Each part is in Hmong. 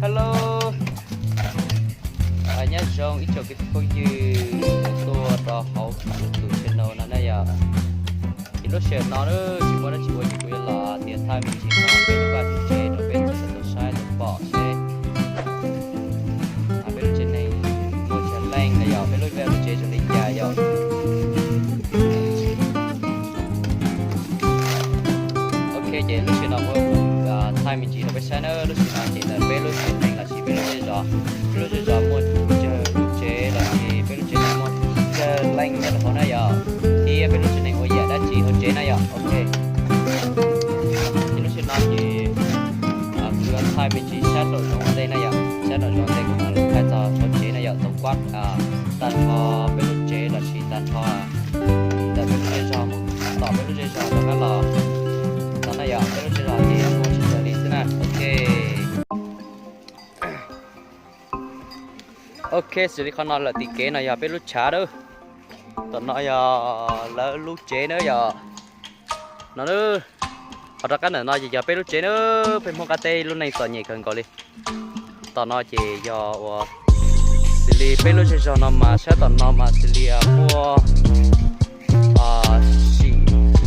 Hello, nyob zoo ib tsoom kwv tij phooj ywg tuaj rau hauv kuv tus channel no na yom. Ces lub sij hawm no tsis muaj dab tsi ua ces kuv yuav los tias thaij me ntsis no peb lub vaj lub tsev rau peb txhua tus tau saib tau pom seb peb lub tsev neeg muaj tsis leej na yom, peb lub vaj lub tsev zoo li cas yom. Ok, ces lub sij hawm no kuv thaij me ntsis rau peb saib na, lub sij hawm no ces ntawm peb lub tsev neeg los sis peb lub zej zos, peb lub zej zos muaj tsawg lub tsev los sis peb lub tsev neeg muaj tsawg leej nyob rau hauv na yom, thiab peb lub tsev neeg ua yam dab tsi hauv tsev na yom. Ok, ces lub sij hawm no ces kuv yuav thaij me ntsis sab nraum zoov ua ntej na yom, sab nraum zoov ua ntej kuv mam li thaij txog hauv tsev na yom, tổng quát tag nrho peb lub tsev los sis tag nrho ntawm peb lub zej zos mus tom peb lub zej zos rov qab los no na yom, peb lub zej zos ces muaj tsis tag li xwb na. Ok. Ok, xws li qhov no lawm tim kev no yog peb lub tshav na. Tom no yog lawv lub tsev na yom. No na, qhov rov qab ntawm no ces yog peb lub tsev na, peb Hmoob qab teb lub neej txom nyem kawg nkaus li. Tom no ces yog uas xws li peb lub zej zog no mas saib tom no mas xws li muaj sim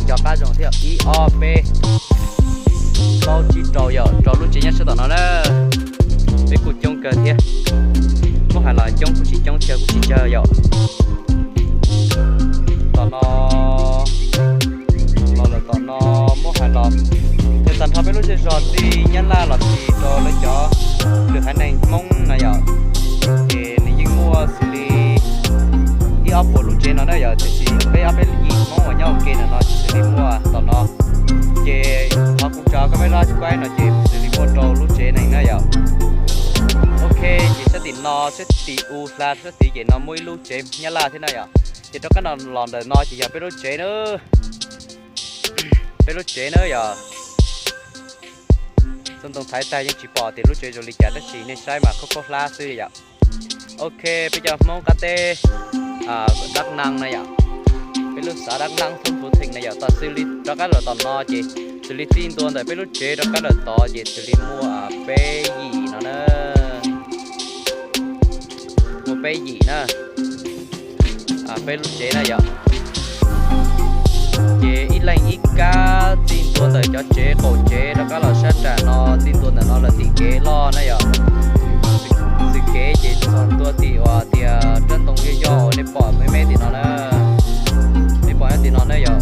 nco qab zoo thiab, ib ob peb plaub tsib rau, yog rau lub tsev nyob saib tom no na. Peb kuj coob kawg thiab, muab hais los coob kuj tsis coob thiab kuj tsis tsawg yom. Tom no los lawm tom no muab hais los, ces tag nrho peb lub zej zog txij Nyab Laj los sis rau lawv cov lwm haiv neeg Hmoob na yom, ces nws yeej muaj xws li ib ob puas lub tsev no na yom, tiam sis peb ob peb yim Hmoob uas nyob ua ke ntawm no ces xws li muaj tom no. Ces qhov kuv tso koj peb lub kuaib no ces xws li muaj rau lub tsev neeg na yom. Ok, ces sab tim no, sab tim u hla sab tid ces no muaj ib lub tsev Nyab Laj thiab na yom. Ces rov qab no los ntawm no ces yog peb lub tsev na, peb lub tsev na yom. Txoj ntoo thaiv tag yeej tsis pom tias lub tsev zoo li cas tab sis nej saib mas khaub khaub hlab xwb yom. Ok, peb cov Hmoob qab teb Đắk Nông na yom, peb lub xav Đắk Nông thoob Phú Thịnh na yom, tom xws li rov qab lawm tom no ces xws li txij ntua ntawm peb lub tsev rov qab lawm tod ces xws li muaj peb yim no na, muaj peb yim na, peb lub tsev na yom. Ces ib leeg ib kab txij ntua ntawm cov tsev qaum tsev rov qab los sab nram no, txij ntua ntawm no lawm tim kev loj na yom. Txij kev ces txog ntua tim uas tias rab ntoo yoj yoj uas nej pom me me tim no na, nej pom nyob tim no na yom.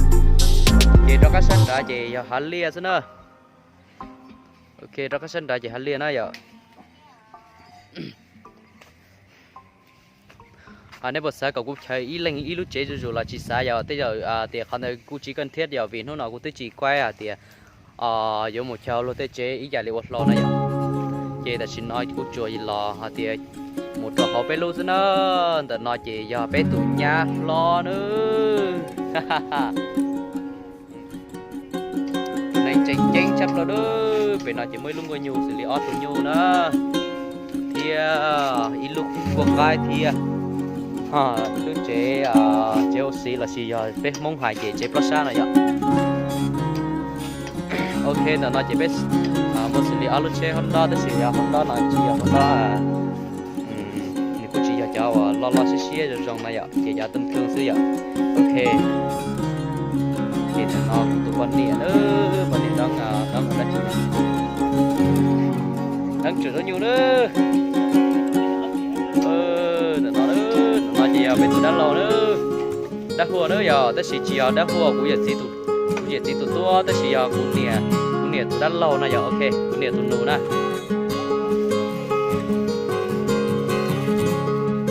Ces rov qab sab nrad ces yog hav liaj xwb na. Ok, rov qab sab nrad ces hav liaj na yom. Nej puas xav kom kuv chaw ib leeg ib lub tsev zuj zus los tsis xav yom, tej zaum tias qhov ntawd kuj tsis kawg thiab yom, vim hnub no kuv twb tsis kuaib hais tias yuav mus chaw luag tej tsev ib yam li ua hlau na yom. Ces tam sim no kuv tsuas los hais tias mus rau hauv peb lub xwb na, ntawm no ces yog peb tus nyab hlob na. Neeg tseem ceeb tshaj plaws na, pem no ces muaj ib lub nkuaj nyuj xws li ob tug nyuj na, thiab ib lub nkuaj qaib thiab. Lub tsev, tsev ua si los sis yog peb Hmoob hais ces tsev plob sab no yom. Ok, ntawm no ces peb muaj xws li ob lub tsheb hoob dob tab sis yog hoob dob no tsis yog hoob dob, nws kuj tsis yog cov uas loj loj siab siab zoo zoo no yom, ces cov tooj tooj xwb yom. Ok, ces ntawm no kuv tus poj niam na, poj niam deeb, deeb dab tsi, deeb tseem zaub nyuj na. Ntawm no, ntawm no ces yog peb tus dab laug na, dab huaj na yom, tab sis tsis yog dab huaj kuv yawm txiv tus, kuv yawm txiv tus tub tab sis yog kuv niam, kuv niam tus dab laug na yom. Ok, kuv niam tus nus na.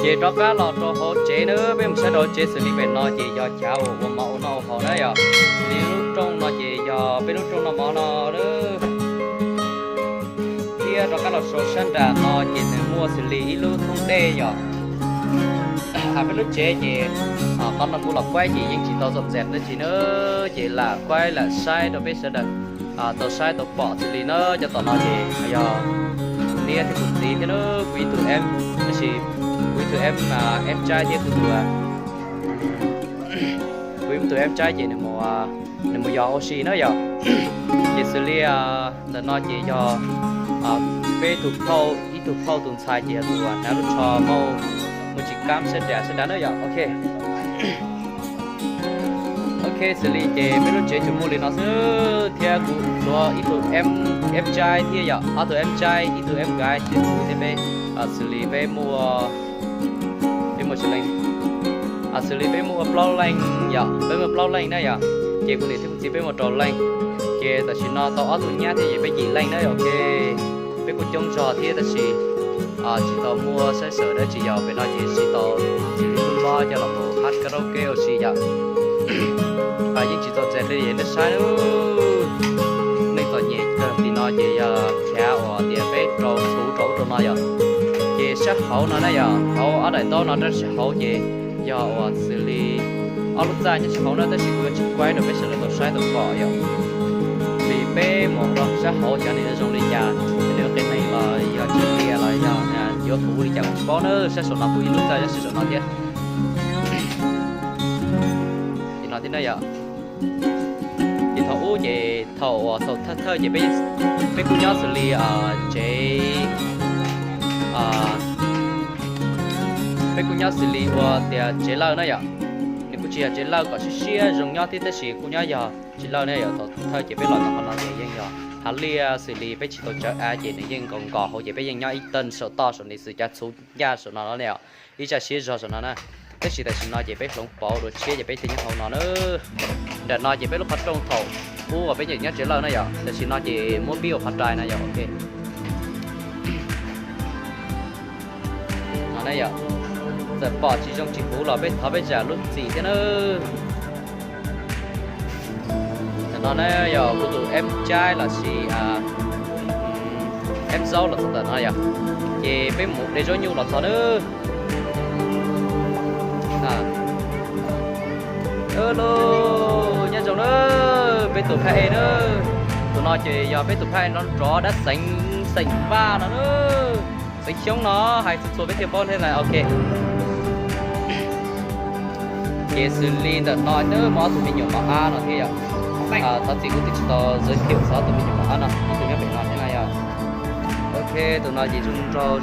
Ces rov qab los rau hauv tsev na, peb mus saib rau hauv tsev xws li pem no ces yog chav uas ua mov ua noj ua haus na yom. Xws li lub rooj no ces yog peb lub rooj noj mov no na. Thiab rov qab los saum sab nram no ces nws muaj xws li ib lub thoob dej yom. Peb lub tsev ces qhov no kuv los kuaib ces yeej tsis tau txom txem dab tsi na, ces lam kuaib lam saib rau peb sawv daws tau saib tau pom xws li na. Cov tom no ces yog niam thiab kuv txiv thiab na, kuv ib tug em, tab sis kuv ib tug em, em tsaib thiab kuv tus, kuv ib tug em tsaib ces nws mus, nws mus yos ua si na yom. Ces xws li ntawm no ces yog peb tus phauj Tus phauj tus ntxhais ces yog tus uas hnav lub tsho mauj, mus tsis kam sab dav sab dav na yom. Ok, ok, xws li ces peb lub tsev tsuas muaj li no xwb thiab kuv tuav ib tug F J thiab yom, ob tug F J, ib tug F Guide ces kuv thiab peb, xws li peb muaj, peb muaj tsis leej, xws li peb muaj ua plaub leej yom, peb muaj plaub leej na yom, ces kuv niam thiab kuv txiv peb muaj rau leej, ces tam sim no tau ob tug nyab thiab ces peb yim leej na yom. Ok, peb kuj coob zog thiab tab sis tsis tau muaj saib xwm dab tsi yom, pem no ces tsis tau txiv lub mob coj los mus hab karaoke ua si yom. Yeej tsis txaus ntshai li nej saib, neeg txom nyem kawg. Tim no ces yog chav uas tias peb rau txhuv rau ub rau no yom. Ces sab hauv no na yom, hauv ob daim ntaub no rau sab hauv ces yog uas xws li ob lub txaj nyob sab hauv na, tab sis kuv yuav tsis kuaib rau peb sawv daws tau saib tau pom yom. Vim peb mus rau sab hauv xyov nws zoo li cas, nws ua qias neeg los yog tsis qias los yog yuav huv li cas kuv tsis paub na. Sab saum no kuj ib lub txaj nyob sab saum no thiab. Ces no thiab na yom. Ces thaum ub ces thaum uas thaum thawj thawj ces peb, peb kuj nyob xws li tsev, peb kuj nyob xws li ua tias tsev lawj na yom. Nws kuj tsis yog tsev lawj kom siab siab zoo nyob thiab tab sis kuj nyob yog tsev lawj na yom. Thaum thawj ces peb los tau qhov no ces yeej yog hav liaj xws li peb tsis tau tsawv av ces nws yeej nkaus nkaus hauv ces peb yeej nyob ib tag saum toj saum ni xwb, cav txhuv ncaj saum no na yom, ib tsaj siab zog saum no na. Tab sis tam sim no ces peb hloov pauv dua tshiab ces peb thiaj nyob hauv no na. Nram no ces peb lub qhov rooj thaum ub uas peb nyeem nyob tsev lawj na yom, tam sim no ces muab pib ua qhov rai na yom. Ok, no na yom, txawm pom tsis zoo tsis huv los peb thov peb zam lub txim thiab na. Tam no na yog kuv tus F J los sis F Zaub los txog tam no yom, ces peb mus de zaub nyuj los txog na. Hello, nyob zoo na, peb tus phaj ej na. Tus no ces yog peb tus phaj ej nrov nrov dab xeev xeem Vaj no na. Xeev Xyooj no hais txhua txhua peb thiaj paub thiab na. Ok, ces xws li ntawm no na muaj ob tug me nyuam mos ab no thiab yom. Thov txim kuv twb tsis tau giới thiệu txog ob tug me nyuam mos ab no, ib tug nyob pem no thiab na yom. Ok, tus no ces zoo nraug,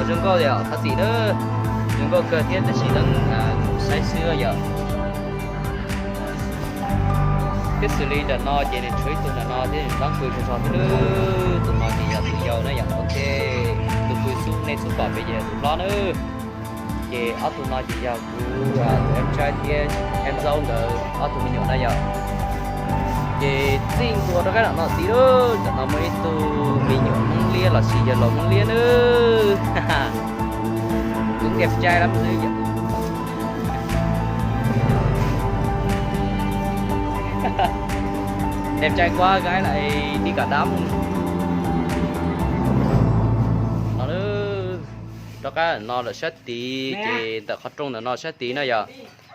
zoo nkauj yom, thov txim na. Zoo nkauj kawg thiab tab sis yeej saib xwb yom. Thiab xws li ntawm no ces nws tshuav ib tug ntawm no thiab nws ntab pw zog zog thiab na. Tus no ces yog tus yau na yom. Ok, tus pw xub nej xub pom pem ces yog tus hlob na. Ces ob tug no ces yog kuv tus F J thiab F Zaub nkawd ob tug me nyuam na yom. Ces txij ntua rov qab ntawm no tid lawm, ntawm no muaj ib tug me nyuam Hmoob Liab los sis yawg laus Hmoob Liab na. Kuv F J lab xwb yom. Đẹp trai quá gái lại đi cả đám. No, rov qab no lawm sab tid ces ntawm qhov rooj ntawm no sab tid na yom,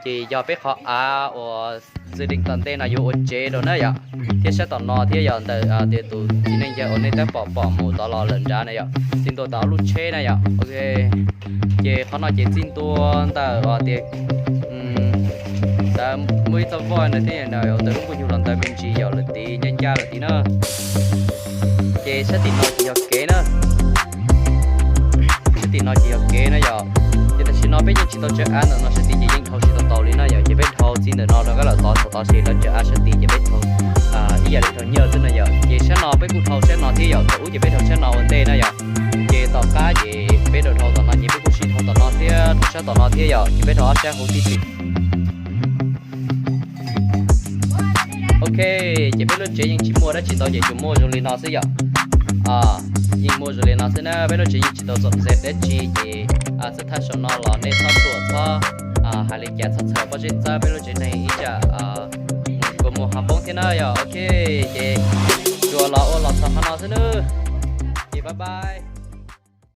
ces yog peb qhov av uas xws li tom ntej no yuav ua tsev rau na yom. Thiab sab tom no thiab yog ntawm tias tus txiv neej yawg uas nej tab pom pom mus tod los lawm nrad na yom, txij ntua tau ob lub tsheb na yom. Ok, ces qhov no ces txij ntua ntawm tias ntawd muaj ib txoj voj ntawd thiab ntawm lub nkuaj nyuj los ntawd me ntsis yom, lawm tid ncaj ncaj lawm tid na. Ces sab tim no ces yog kev na. Sab tim no ces yog kev na yom. Ces tam sim no peb yeej tsis tau tsawv av ntawm no sab tid ces yeej dhau tsis tau tau li na yom. Ces peb dhau txij ntawm no rov qab los tod txog tod ces lawv tsawv av sab tid ces peb dhau ib yam li dhau nyiaj xwb na yom. Ces sab no peb kuj dhau sab no thiab yom, thaum ub ces peb dhau sab no ua ntej na yom. Ces tom qab ces peb dhau dhau tom no ces peb kuj sib dhau tom no thiab dhau sab tom no thiab yom, ces peb dhau ob sab hauv tib si. Ok, ces peb lub tsev yeej tsis muaj dab tsi ntau ces tsuas muaj zoo li no xwb yom. Yeej muaj zoo li no xwb na, peb lub tsev yeej tsis tau txom ze dab tsi ces txawm thaj saum no los nej txhob tuam txhob hais li cas txhob txhawj pob zeb txawb peb lub tsev neeg ib tsam kua muag ho poob thiab na yom. Ok, ces tsuas los ua los txog qhov no xwb nawb. Ces bye bye.